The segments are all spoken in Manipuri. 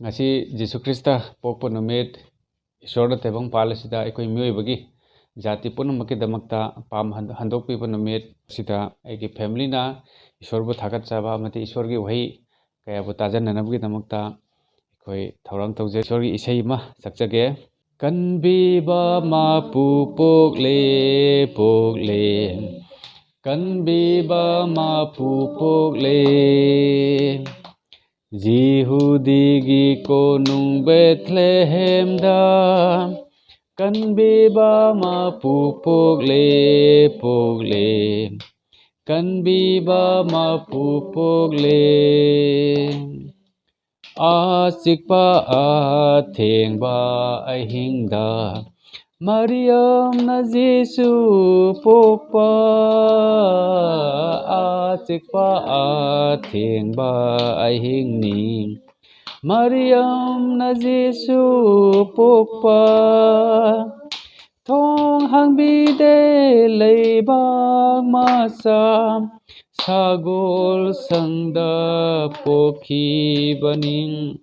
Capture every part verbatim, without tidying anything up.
ꯉꯁꯤ ꯖꯤꯁꯨ ꯈ꯭ꯔꯤꯁꯇ ꯄꯣꯛꯄ ꯅꯨꯃꯤꯠ, ꯏꯁꯣꯔꯅ ꯇꯥꯏꯕꯪ ꯄꯥꯜ ꯑꯁꯤꯗ ꯑꯩꯈꯣꯏ ꯃꯤꯑꯣꯏꯕꯒꯤ ꯖꯥꯇꯤ ꯄꯨꯝꯅꯃꯛꯀꯤꯗꯃꯛꯇ ꯄꯥꯝ ꯍꯟ-, ꯍꯟꯗꯣꯛꯄꯤꯕ ꯅꯨꯃꯤꯠ ꯑꯁꯤꯗ ꯑꯩꯒꯤ ꯐꯦꯃꯤꯂꯤꯅ ꯏꯁꯣꯔꯕꯨ ꯊꯥꯒꯠꯆꯕ ꯑꯃꯗꯤ ꯏꯁꯣꯔꯒꯤ ꯋꯥꯍꯩ ꯀꯌꯥꯕꯨ ꯇꯥꯖꯅꯅꯕꯒꯤꯗꯃꯛꯇ ꯑꯩꯈꯣꯏ ꯊꯧꯔꯥꯡ ꯇꯧꯖꯩ꯫ ꯏꯁꯣꯔꯒꯤ ꯏꯁꯩ ꯑꯃ ꯁꯛꯆꯒꯦ꯫ ꯀꯟꯕꯤꯕ ꯃꯄꯨ ꯄꯣꯛꯂꯦ, ꯄꯣꯛꯂꯦ꯫ ꯀꯟꯕꯤꯕ ꯃꯄꯨ ꯄꯣꯛꯂꯦ꯫ ꯖꯤꯍꯨꯗꯤꯒꯤ ꯀꯣꯅꯨꯡ ꯕꯦꯊꯂꯦꯍꯦꯝꯗ ꯀꯟꯕꯤꯕ ꯃꯄꯨ ꯄꯣꯛꯂꯦ, ꯄꯣꯛꯂꯦ꯫ ꯀꯟꯕꯤꯕ ꯃꯄꯨ ꯄꯣꯛꯂꯦ꯫ ꯑꯆꯤꯛꯄ ꯑꯊꯦꯡꯕ ꯑꯍꯤꯡꯗ ꯃꯔꯤꯌꯝꯅ ꯖꯤꯁꯨ ꯄꯣꯛꯄ, ꯑꯆꯤꯛꯄ ꯑꯊꯦꯡꯕ ꯑꯍꯤꯡꯅꯤ꯫ ꯃꯔꯤꯌꯝꯅ ꯖꯤꯁꯨ ꯄꯣꯛꯄ, ꯊꯣꯡ ꯍꯥꯡꯕꯤꯗꯦ ꯂꯩꯕꯥꯛ ꯃꯆꯥ, ꯁꯒꯣꯜ ꯁꯪꯗ ꯄꯣꯛꯈꯤꯕꯅꯤ꯫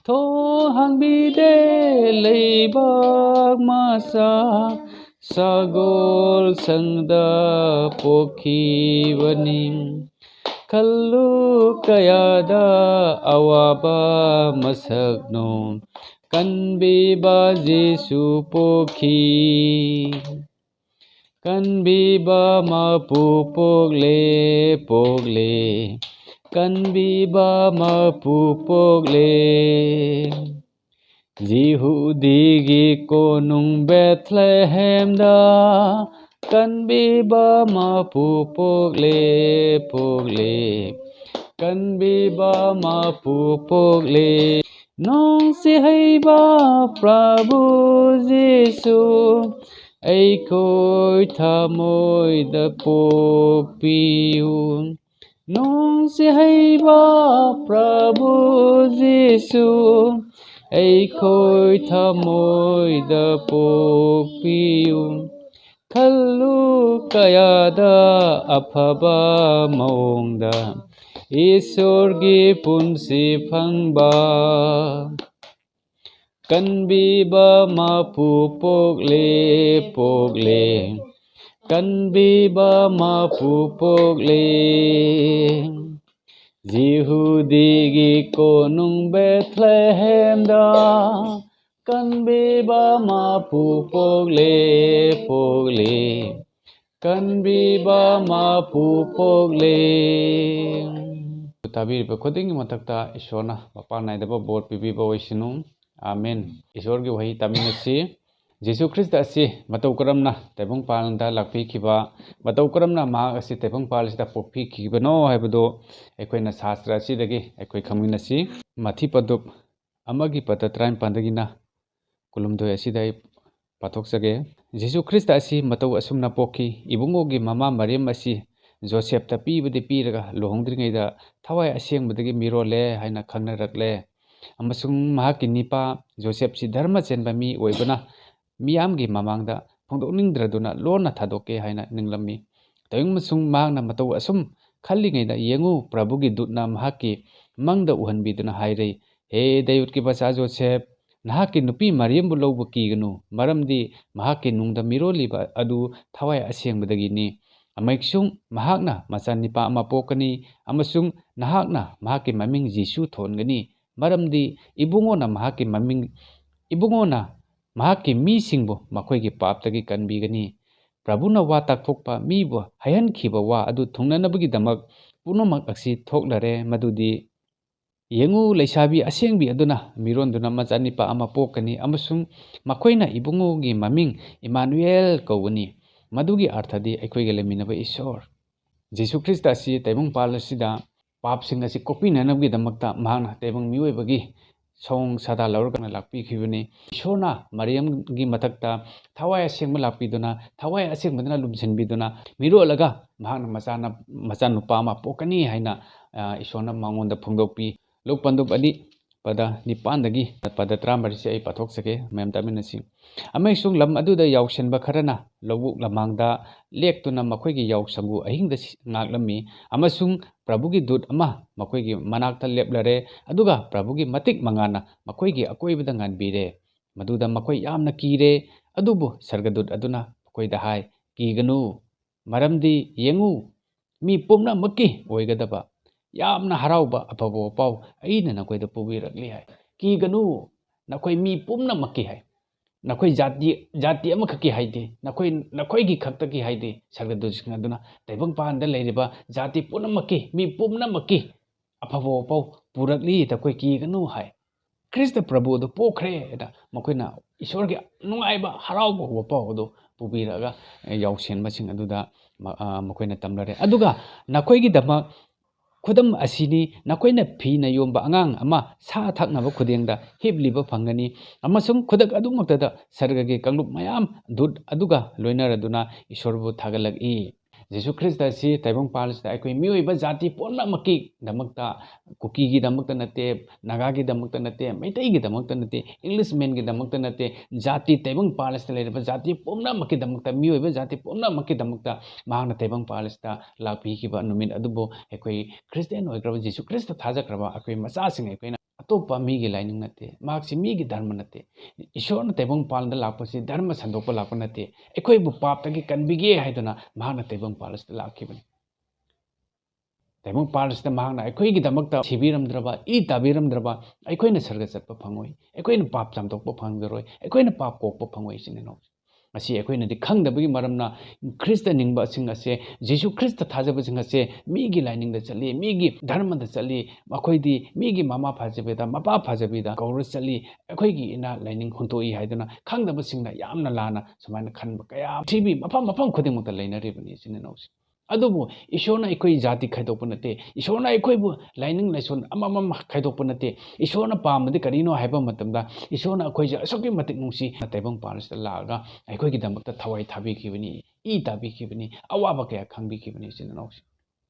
ꯊꯣꯡ ꯍꯥꯡꯕꯤꯗꯦ ꯂꯩꯕꯥꯛ ꯃꯆꯥ, ꯁꯒꯣꯜ ꯁꯪꯗ ꯄꯣꯛꯈꯤꯕꯅꯤ꯫ ꯈꯜꯂꯨ ꯀꯌꯥꯗ ꯑꯋꯥꯕ ꯃꯁꯛꯅꯣ, ꯀꯟꯕꯤꯕ ꯖꯤꯁꯨ ꯄꯣꯛꯈꯤ꯫ ꯀꯟꯕꯤꯕ ꯃꯄꯨ ꯄꯣꯛꯂꯦ, ꯄꯣꯛꯂꯦ꯫ ꯀꯟꯕꯤꯕ ꯃꯄꯨ ꯄꯣꯛꯂꯦ꯫ ꯖꯤꯍꯨꯗꯤꯒꯤ ꯀꯣꯅꯨꯡ ꯕꯦꯊꯂꯦꯍꯦꯝꯗ ꯀꯟꯕꯤꯕ ꯃꯄꯨ ꯄꯣꯛꯂꯦ, ꯄꯣꯛꯂꯦ꯫ ꯀꯟꯕꯤꯕ ꯃꯄꯨ ꯄꯣꯛꯂꯦ꯫ ꯅꯨꯡꯁꯤ ꯍꯩꯕ ꯄ꯭ꯔꯚꯨ ꯖꯤꯁꯨ, ꯑꯩꯈꯣꯏ ꯊꯃꯣꯏꯗ ꯄꯣꯛꯄꯤꯌꯨ꯫ ꯅꯨꯡꯁꯤ ꯍꯩꯕ ꯄ꯭ꯔꯚꯨ ꯖꯤꯁꯨ, ꯑꯩꯈꯣꯏ ꯊꯃꯣꯏꯗ ꯄꯣꯛꯄꯤꯌꯨ꯫ ꯈꯜꯂꯨ ꯀꯌꯥꯗ ꯑꯐꯕ ꯃꯑꯣꯡꯗ ꯏꯁꯣꯔꯒꯤ ꯄꯨꯟꯁꯤ ꯐꯪꯕ꯫ ꯀꯟꯕꯤꯕ ꯃꯄꯨ ꯄꯣꯛꯂꯦ, ꯄꯣꯛꯂꯦ꯫ ꯀꯟꯕꯤꯕ ꯃꯄꯨ ꯄꯣꯛꯂꯦ꯫ ꯖꯤꯍꯨꯗꯤꯒꯤ ꯀꯣꯅꯨꯡ ꯕꯦꯊ꯭ꯂꯦꯍꯦꯝꯗ ꯀꯟꯕꯤꯕ ꯃꯄꯨ ꯄꯣꯛꯂꯦ, ꯄꯣꯛꯂꯦ꯫ ꯀꯟꯕꯤꯕ ꯃꯄꯨ ꯄꯣꯛꯂꯦ꯫ ꯇꯥꯕꯤꯔꯤꯕ ꯈꯨꯗꯤꯡꯒꯤ ꯃꯊꯛꯇ ꯏꯁꯣꯔꯅ ꯃꯄꯥꯟ ꯅꯥꯏꯗꯕ ꯕꯣꯔ ꯄꯤꯕꯤꯕ ꯑꯣꯏꯁꯅꯨ꯫ ꯑꯥꯃꯦꯟ꯫ ꯏꯁꯣꯔꯒꯤ ꯋꯥꯍꯩ ꯇꯥꯃꯤꯟꯅꯁꯤ꯫ ꯖꯤꯁꯨ ꯈ꯭ꯔꯤꯁꯇ ꯑꯁꯤ ꯃꯇꯧ ꯀꯔꯝꯅ ꯇꯥꯏꯕꯪꯄꯥꯟꯗ ꯂꯥꯛꯄꯤꯈꯤꯕ, ꯃꯇꯧ ꯀꯔꯝꯅ ꯃꯍꯥꯛ ꯑꯁꯤ ꯇꯥꯏꯕꯪꯄꯥꯜ ꯑꯁꯤꯗ ꯄꯣꯛꯄꯤꯈꯤꯕꯅꯣ ꯍꯥꯏꯕꯗꯨ ꯑꯩꯈꯣꯏꯅ ꯁꯥꯁꯇ꯭ꯔ ꯑꯁꯤꯗꯒꯤ ꯑꯩꯈꯣꯏ ꯈꯪꯃꯤꯟꯅꯁꯤ꯫ ꯃꯊꯤ ꯄꯗꯨꯞ ꯑꯃꯒꯤ ꯄꯗ ꯇꯔꯥꯅꯤꯄꯥꯟꯗꯒꯤꯅ ꯀꯨꯟꯍꯨꯝꯗꯣꯏ ꯑꯁꯤꯗ ꯑꯩ ꯄꯥꯊꯣꯛꯆꯒꯦ꯫ ꯖꯤꯁꯨ ꯈ꯭ꯔꯤꯁꯇ ꯑꯁꯤ ꯃꯇꯧ ꯑꯁꯨꯝꯅ ꯄꯣꯛꯈꯤ꯫ ꯏꯕꯨꯡꯉꯣꯒꯤ ꯃꯃꯥ ꯃꯔꯤꯝ ꯑꯁꯤ ꯖꯣꯁꯦꯞꯇ ꯄꯤꯕꯗꯤ ꯄꯤꯔꯒ ꯂꯨꯍꯣꯡꯗ꯭ꯔꯤꯉꯩꯗ ꯊꯋꯥꯏ ꯑꯁꯦꯡꯕꯗꯒꯤ ꯃꯤꯔꯣꯜꯂꯦ ꯍꯥꯏꯅ ꯈꯪꯅꯔꯛꯂꯦ꯫ ꯑꯃꯁꯨꯡ ꯃꯍꯥꯛꯀꯤ ꯅꯤꯄꯥ ꯖꯣꯁꯦꯞꯁꯤ ꯙꯔꯃ ꯆꯦꯟꯕ ꯃꯤ ꯑꯣꯏꯕꯅ ꯃꯤꯌꯥꯝꯒꯤ ꯃꯃꯥꯡꯗ ꯐꯣꯡꯗꯣꯛꯅꯤꯡꯗ꯭ꯔꯗꯨꯅ ꯂꯣꯟꯅ ꯊꯥꯗꯣꯛꯀꯦ ꯍꯥꯏꯅ ꯅꯤꯡꯂꯝꯃꯤ꯫ ꯇꯧꯏꯒꯨꯝꯕꯁꯨꯡ ꯃꯍꯥꯛꯅ ꯃꯇꯧ ꯑꯁꯨꯝ ꯈꯜꯂꯤꯉꯩꯗ, ꯌꯦꯡꯉꯨ, ꯄ꯭ꯔꯚꯨꯒꯤ ꯗꯨꯠꯅ ꯃꯍꯥꯛꯀꯤ ꯃꯪꯗ ꯎꯍꯟꯕꯤꯗꯨꯅ ꯍꯥꯏꯔꯩ, "ꯍꯦ ꯗꯥꯌꯨꯗꯀꯤ ꯃꯆꯥ ꯖꯣꯁꯦꯞ, ꯅꯍꯥꯛꯀꯤ ꯅꯨꯄꯤ ꯃꯔꯤꯝꯕꯨ ꯂꯧꯕ ꯀꯤꯒꯅꯨ, ꯃꯔꯝꯗꯤ ꯃꯍꯥꯛꯀꯤ ꯅꯨꯡꯗ ꯃꯤꯔꯣꯜꯂꯤꯕ ꯑꯗꯨ ꯊꯋꯥꯏ ꯑꯁꯦꯡꯕꯗꯒꯤꯅꯤ꯫ ꯑꯃꯁꯨꯡ ꯃꯍꯥꯛꯅ ꯃꯆꯥꯅꯤꯄꯥ ꯑꯃ ꯄꯣꯛꯀꯅꯤ, ꯑꯃꯁꯨꯡ ꯅꯍꯥꯛꯅ ꯃꯍꯥꯛꯀꯤ ꯃꯃꯤꯡ ꯖꯤꯁꯨ ꯊꯣꯟꯒꯅꯤ, ꯃꯔꯝꯗꯤ ꯏꯕꯨꯡꯉꯣꯅ ꯃꯍꯥꯛꯀꯤ ꯃꯃꯤꯡ, ꯏꯕꯨꯡꯉꯣꯅ ꯃꯍꯥꯛꯀꯤ ꯃꯤꯁꯤꯡꯕꯨ ꯃꯈꯣꯏꯒꯤ ꯄꯥꯞꯇꯒꯤ ꯀꯟꯕꯤꯒꯅꯤ꯫ ꯄ꯭ꯔꯚꯨꯅ ꯋꯥ ꯇꯥꯛꯊꯣꯛꯄ, ꯃꯤꯕꯨ ꯍꯥꯏꯍꯟꯈꯤꯕ ꯋꯥ ꯑꯗꯨ ꯊꯨꯡꯅꯅꯕꯒꯤꯗꯃꯛ ꯄꯨꯝꯅꯃꯛ ꯑꯁꯤ ꯊꯣꯛꯂꯔꯦ, ꯃꯗꯨꯗꯤ, ꯌꯦꯡꯉꯨ, ꯂꯩꯁꯥꯕꯤ ꯑꯁꯦꯡꯕꯤ ꯑꯗꯨꯅ ꯃꯤꯔꯣꯟꯗꯨꯅ ꯃꯆꯥꯅꯤꯄꯥ ꯑꯃ ꯄꯣꯛꯀꯅꯤ, ꯑꯃꯁꯨꯡ ꯃꯈꯣꯏꯅ ꯏꯕꯨꯡꯉꯣꯒꯤ ꯃꯃꯤꯡ ꯏꯃꯥꯅꯨꯑꯦꯜ ꯀꯧꯒꯅꯤ꯫ ꯃꯗꯨꯒꯤ ꯑꯔꯊꯗꯤ ꯑꯩꯈꯣꯏꯒ ꯂꯩꯃꯤꯟꯅꯕ ꯏꯁꯣꯔ꯫" ꯖꯤꯁꯨ ꯈ꯭ꯔꯤꯁꯇ ꯑꯁꯤ ꯇꯥꯏꯕꯪꯄꯥꯜ ꯑꯁꯤꯗ ꯄꯥꯞꯁꯤꯡ ꯑꯁꯤ ꯀꯣꯛꯄꯤꯅꯅꯕꯒꯤꯗꯃꯛꯇ ꯃꯍꯥꯛꯅ ꯇꯥꯏꯕꯪ ꯃꯤꯑꯣꯏꯕꯒꯤ ꯁꯑꯣꯡ ꯁꯥꯗꯥ ꯂꯧꯔꯒ ꯂꯥꯛꯄꯤꯈꯤꯕꯅꯤ꯫ ꯏꯁꯣꯔꯅ ꯃꯔꯤꯌꯝꯒꯤ ꯃꯊꯛꯇ ꯊꯋꯥꯏ ꯑꯁꯦꯡꯕ ꯂꯥꯛꯄꯤꯗꯨꯅ, ꯊꯋꯥꯏ ꯑꯁꯦꯡꯕꯗꯨꯅ ꯂꯨꯝꯁꯤꯟꯕꯤꯗꯨꯅ, ꯃꯤꯔꯣꯜꯂꯒ ꯃꯍꯥꯛꯅ ꯃꯆꯥꯅ-, ꯃꯆꯥꯅꯨꯄꯥ ꯑꯃ ꯄꯣꯛꯀꯅꯤ ꯍꯥꯏꯅ, ꯑ, ꯏꯁꯣꯔꯅ ꯃꯉꯣꯟꯗ ꯐꯣꯡꯗꯣꯛꯄꯤ꯫ ꯂꯨꯛ ꯄꯟꯗꯨꯞ ꯑꯅꯤ, ꯄꯗ ꯅꯤꯄꯥꯟꯗꯒꯤ ꯄꯗ ꯇꯔꯥꯃꯔꯤꯁꯦ ꯑꯩ ꯄꯥꯊꯣꯛꯆꯒꯦ, ꯃꯌꯥꯝ ꯇꯥꯃꯤꯟꯅꯁꯤ꯫ "ꯑꯃꯁꯨꯡ ꯂꯝ ꯑꯗꯨꯗ ꯌꯥꯎꯁꯦꯟꯕ ꯈꯔꯅ ꯂꯧꯕꯨꯛ ꯂꯝꯍꯥꯡꯗ ꯂꯦꯛꯇꯨꯅ ꯃꯈꯣꯏꯒꯤ ꯌꯥꯎꯁꯪꯕꯨ ꯑꯍꯤꯡꯗ ꯁꯤ-, ꯉꯥꯛꯂꯝꯃꯤ, ꯑꯃꯁꯨꯡ ꯄ꯭ꯔꯚꯨꯒꯤ ꯗꯨꯠ ꯑꯃ ꯃꯈꯣꯏꯒꯤ ꯃꯅꯥꯛꯇ ꯂꯦꯞꯂꯔꯦ, ꯑꯗꯨꯒ ꯄ꯭ꯔꯚꯨꯒꯤ ꯃꯇꯤꯛ ꯃꯉꯥꯅ ꯃꯈꯣꯏꯒꯤ ꯑꯀꯣꯏꯕꯗ ꯉꯥꯟꯕꯤꯔꯦ꯫ ꯃꯗꯨꯗ ꯃꯈꯣꯏ ꯌꯥꯝꯅ ꯀꯤꯔꯦ, ꯑꯗꯨꯕꯨ ꯁꯔꯒꯗꯨꯠ ꯑꯗꯨꯅ ꯃꯈꯣꯏꯗ ꯍꯥꯏ, 'ꯀꯤꯒꯅꯨ, ꯃꯔꯝꯗꯤ ꯌꯦꯡꯉꯨ, ꯃꯤ ꯄꯨꯝꯅꯃꯛꯀꯤ ꯑꯣꯏꯒꯗꯕ ꯌꯥꯝꯅ ꯍꯔꯥꯎꯕ ꯑꯐꯕ ꯄꯥꯎ ꯑꯩꯅ ꯅꯈꯣꯏꯗ ꯄꯨꯕꯤꯔꯛꯂꯤ,' ꯍꯥꯏ꯫ "ꯀꯤꯒꯅꯨ, ꯅꯈꯣꯏ ꯃꯤ ꯄꯨꯝꯅꯃꯛꯀꯤ," ꯍꯥꯏ꯫ "ꯅꯈꯣꯏ ꯖꯥꯇꯤ, ꯖꯥꯇꯤ ꯑꯃꯈꯛꯀꯤ ꯍꯥꯏꯗꯦ, ꯅꯈꯣꯏ, ꯅꯈꯣꯏꯒꯤ ꯈꯛꯇꯒꯤ ꯍꯥꯏꯗꯦ," ꯁꯔꯒꯗꯨꯠꯁꯤꯡ ꯑꯗꯨꯅ ꯇꯥꯏꯕꯪꯄꯥꯟꯗ ꯂꯩꯔꯤꯕ ꯖꯥꯇꯤ ꯄꯨꯝꯅꯃꯛꯀꯤ, ꯃꯤ ꯄꯨꯝꯅꯃꯛꯀꯤ ꯑꯐꯕ ꯄꯥꯎ ꯄꯨꯔꯛꯂꯤ, ꯅꯈꯣꯏ ꯀꯤꯒꯅꯨ ꯍꯥꯏ꯫ ꯈ꯭ꯔꯤꯁꯇ ꯄ꯭ꯔꯚꯨ ꯑꯗꯨ ꯄꯣꯛꯈ꯭ꯔꯦ ꯍꯥꯏꯅ ꯃꯈꯣꯏꯅ ꯏꯁꯣꯔꯒꯤ ꯅꯨꯡꯉꯥꯏꯕ, ꯍꯔꯥꯎꯕ ꯄꯥꯎ ꯑꯗꯨ ꯄꯨꯕꯤꯔꯛꯑꯒ, ꯑꯦ, ꯌꯥꯎꯁꯦꯟꯕꯁꯤꯡ ꯑꯗꯨꯗ ꯃ-, ꯑ, ꯃꯈꯣꯏꯅ ꯇꯝꯅꯔꯦ꯫ ꯑꯗꯨꯒ ꯅꯈꯣꯏꯒꯤꯗꯃꯛ ꯈꯨꯗꯝ ꯑꯁꯤꯅꯤ, ꯅꯈꯣꯏꯅ ꯐꯤꯅ ꯌꯣꯝꯕ ꯑꯉꯥꯡ ꯑꯃ ꯁꯥ ꯊꯛꯅꯕ ꯈꯨꯗꯦꯡꯗ ꯍꯤꯞꯂꯤꯕ ꯐꯪꯒꯅꯤ, ꯑꯃꯁꯨꯡ ꯈꯨꯗꯛ ꯑꯗꯨꯃꯛꯇꯗ ꯁꯔꯒꯒꯤ ꯀꯥꯡꯂꯨꯞ ꯃꯌꯥꯝ ꯗꯨꯠ ꯑꯗꯨꯒ ꯂꯣꯏꯅꯔꯗꯨꯅ ꯏꯁꯣꯔꯕꯨ ꯊꯥꯒꯠꯂꯛꯏ꯫ ꯖꯤꯁꯨ ꯈ꯭ꯔꯤꯁꯇ ꯑꯁꯤ ꯇꯥꯏꯕꯪ ꯄꯥꯜ ꯑꯁꯤꯗ ꯑꯩꯈꯣꯏ ꯃꯤꯑꯣꯏꯕ ꯖꯥꯇꯤ ꯄꯨꯝꯅꯃꯛꯀꯤꯗꯃꯛꯇ, ꯀꯨꯀꯤꯒꯤꯗꯃꯛꯇ ꯅꯠꯇꯦ, ꯅꯥꯒꯥꯒꯤꯗꯃꯛꯇ ꯅꯠꯇꯦ, ꯃꯩꯇꯩꯒꯤꯗꯃꯛꯇ ꯅꯠꯇꯦ, ꯏꯪꯂꯤꯁꯃꯦꯟꯒꯤꯗꯃꯛꯇ ꯅꯠꯇꯦ, ꯖꯥꯇꯤ, ꯇꯥꯏꯕꯪ ꯄꯥꯜ ꯑꯁꯤꯗ ꯂꯩꯔꯤꯕ ꯖꯥꯇꯤ ꯄꯨꯝꯅꯃꯛꯀꯤꯗꯃꯛꯇ, ꯃꯤꯑꯣꯏꯕ ꯖꯥꯇꯤ ꯄꯨꯝꯅꯃꯛꯀꯤꯗꯃꯛꯇ ꯃꯍꯥꯛꯅ ꯇꯥꯏꯕꯪ ꯄꯥꯜ ꯑꯁꯤꯗ ꯂꯥꯛꯄꯤꯈꯤꯕ ꯅꯨꯃꯤꯠ ꯑꯗꯨꯕꯨ ꯑꯩꯈꯣꯏ ꯈ꯭ꯔꯤꯁꯇꯤꯌꯥꯟ ꯑꯣꯏꯈ꯭ꯔꯕ, ꯖꯤꯁꯨ ꯈ꯭ꯔꯤꯁꯇ ꯊꯥꯖꯈ꯭ꯔꯕ ꯑꯩꯈꯣꯏ ꯃꯆꯥꯁꯤꯡ, ꯑꯩꯈꯣꯏꯅ ꯑꯇꯣꯞꯄ ꯃꯤꯒꯤ ꯂꯥꯏꯅꯤꯡ ꯅꯠꯇꯦ, ꯃꯍꯥꯛꯁꯤ ꯃꯤꯒꯤ ꯙꯔꯃ ꯅꯠꯇꯦ꯫ ꯏꯁꯣꯔꯅ ꯇꯥꯏꯕꯪ ꯄꯥꯜꯗ ꯂꯥꯛꯄꯁꯤ ꯙꯔꯃ ꯁꯟꯗꯣꯛꯄ ꯂꯥꯛꯄ ꯅꯠꯇꯦ, ꯑꯩꯈꯣꯏꯕꯨ ꯄꯥꯞꯇꯒꯤ ꯀꯟꯕꯤꯒꯦ ꯍꯥꯏꯗꯨꯅ ꯃꯍꯥꯛꯅ ꯇꯥꯏꯕꯪ ꯄꯥꯜ ꯑꯁꯤꯗ ꯂꯥꯛꯈꯤꯕꯅꯤ꯫ ꯇꯥꯏꯕꯪ ꯄꯥꯜ ꯑꯁꯤꯗ ꯃꯍꯥꯛꯅ ꯑꯩꯈꯣꯏꯒꯤꯗꯃꯛꯇ ꯁꯤꯕꯤꯔꯝꯗ꯭ꯔꯕ, ꯏ ꯇꯥꯕꯤꯔꯝꯗ꯭ꯔꯕ, ꯑꯩꯈꯣꯏꯅ ꯁꯔꯒ ꯆꯠꯄ ꯐꯪꯉꯣꯏ, ꯑꯩꯈꯣꯏꯅ ꯄꯥꯞ ꯆꯥꯝꯊꯣꯛꯄ ꯐꯪꯖꯔꯣꯏ, ꯑꯩꯈꯣꯏꯅ ꯄꯥꯞ ꯀꯣꯛꯄ ꯐꯪꯉꯣꯏ, ꯏꯆꯤꯟ ꯏꯅꯥꯎ꯫ ꯃꯁꯤ ꯑꯩꯈꯣꯏꯅꯗꯤ ꯈꯪꯗꯕꯒꯤ ꯃꯔꯝꯅ ꯈ꯭ꯔꯤꯁꯇ ꯅꯤꯡꯕꯁꯤꯡ ꯑꯁꯦ, ꯖꯤꯁꯨ ꯈ꯭ꯔꯤꯁꯇ ꯊꯥꯖꯕꯁꯤꯡ ꯑꯁꯦ ꯃꯤꯒꯤ ꯂꯥꯏꯅꯤꯡꯗ ꯆꯠꯂꯤ, ꯃꯤꯒꯤ ꯙꯔꯃꯗ ꯆꯠꯂꯤ, ꯃꯈꯣꯏꯗꯤ ꯃꯤꯒꯤ ꯃꯃꯥ ꯐꯖꯕꯤꯗ, ꯃꯄꯥ ꯐꯖꯕꯤꯗ ꯀꯧꯔ ꯆꯠꯂꯤ, ꯑꯩꯈꯣꯏꯒꯤ ꯏꯅꯥ ꯂꯥꯏꯅꯤꯡ ꯍꯨꯟꯗꯣꯛꯏ ꯍꯥꯏꯗꯨꯅ ꯈꯪꯗꯕꯁꯤꯡꯅ ꯌꯥꯝꯅ ꯂꯥꯟꯅ ꯁꯨꯃꯥꯏꯅ ꯈꯟꯕ ꯀꯌꯥ ꯄ꯭ꯔꯤꯊꯤꯕꯤ ꯃꯐꯝ ꯃꯐꯝ ꯈꯨꯗꯤꯡꯃꯛꯇ ꯂꯩꯅꯔꯤꯕꯅꯤ, ꯏꯆꯤꯟ ꯏꯅꯥꯎꯁꯤꯡ꯫ ꯑꯗꯨꯕꯨ ꯏꯁꯣꯔꯅ ꯑꯩꯈꯣꯏ ꯖꯥꯇꯤ ꯈꯥꯏꯗꯣꯛꯄ ꯅꯠꯇꯦ, ꯏꯁꯣꯔꯅ ꯑꯩꯈꯣꯏꯕꯨ ꯂꯥꯏꯅꯤꯡ ꯂꯥꯏꯁꯣꯟ ꯑꯃꯃꯝ ꯈꯥꯏꯗꯣꯛꯄ ꯅꯠꯇꯦ꯫ ꯏꯁꯣꯔꯅ ꯄꯥꯝꯕꯗꯤ ꯀꯔꯤꯅꯣ ꯍꯥꯏꯕ ꯃꯇꯝꯗ, ꯏꯁꯣꯔꯅ ꯑꯩꯈꯣꯏꯁꯦ ꯑꯁꯨꯛꯀꯤ ꯃꯇꯤꯛ ꯅꯨꯡꯁꯤ, ꯇꯥꯏꯕꯪ ꯄꯥꯜ ꯑꯁꯤꯗ ꯂꯥꯛꯑꯒ ꯑꯩꯈꯣꯏꯒꯤꯗꯃꯛꯇ ꯊꯋꯥꯏ ꯊꯥꯕꯤꯈꯤꯕꯅꯤ, ꯏ ꯇꯥꯕꯤꯈꯤꯕꯅꯤ, ꯑꯋꯥꯕ ꯀꯌꯥ ꯈꯪꯕꯤꯈꯤꯕꯅꯤ, ꯏꯆꯤꯟ ꯏꯅꯥꯎꯁꯤꯡ꯫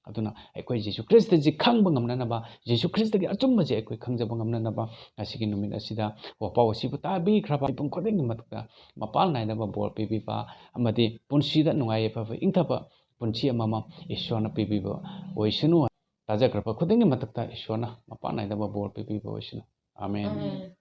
ꯑꯗꯨꯅ ꯑꯩꯈꯣꯏ ꯖꯤꯁꯨ ꯈ꯭ꯔꯤꯁꯇꯁꯤ ꯈꯪꯕ ꯉꯝꯅꯅꯕ, ꯖꯤꯁꯨ ꯈ꯭ꯔꯤꯁꯇꯒꯤ ꯑꯆꯨꯝꯕꯁꯦ ꯑꯩꯈꯣꯏ ꯈꯪꯖꯕ ꯉꯝꯅꯅꯕ, ꯉꯁꯤꯒꯤ ꯅꯨꯃꯤꯠ ꯑꯁꯤꯗ ꯋꯥꯄꯥꯎ ꯑꯁꯤꯕꯨ ꯇꯥꯕꯤꯈ꯭ꯔꯕ ꯃꯤꯄꯨꯝ ꯈꯨꯗꯤꯡꯒꯤ ꯃꯊꯛꯇ ꯃꯄꯥꯜ ꯅꯥꯏꯗꯕ ꯕꯣꯔ ꯄꯤꯕꯤꯕ ꯑꯃꯗꯤ ꯄꯨꯟꯁꯤꯗ ꯅꯨꯡꯉꯥꯏ ꯌꯥꯏꯐꯕ ꯏꯪꯊꯕ ꯄꯨꯟꯁꯤ ꯑꯃꯃꯝ ꯏꯁꯣꯔꯅ ꯄꯤꯕꯤꯕ ꯑꯣꯏꯁꯅꯨ꯫ ꯇꯥꯖꯈ꯭ꯔꯕ ꯈꯨꯗꯤꯡꯒꯤ ꯃꯊꯛꯇ ꯏꯁꯣꯔꯅ ꯃꯄꯥꯜ ꯅꯥꯏꯗꯕ ꯕꯣꯔ ꯄꯤꯕꯤꯕ ꯑꯣꯏꯁꯅꯨ꯫ ꯑꯥꯃꯦꯟ꯫ ꯑꯥꯃꯦꯟ꯫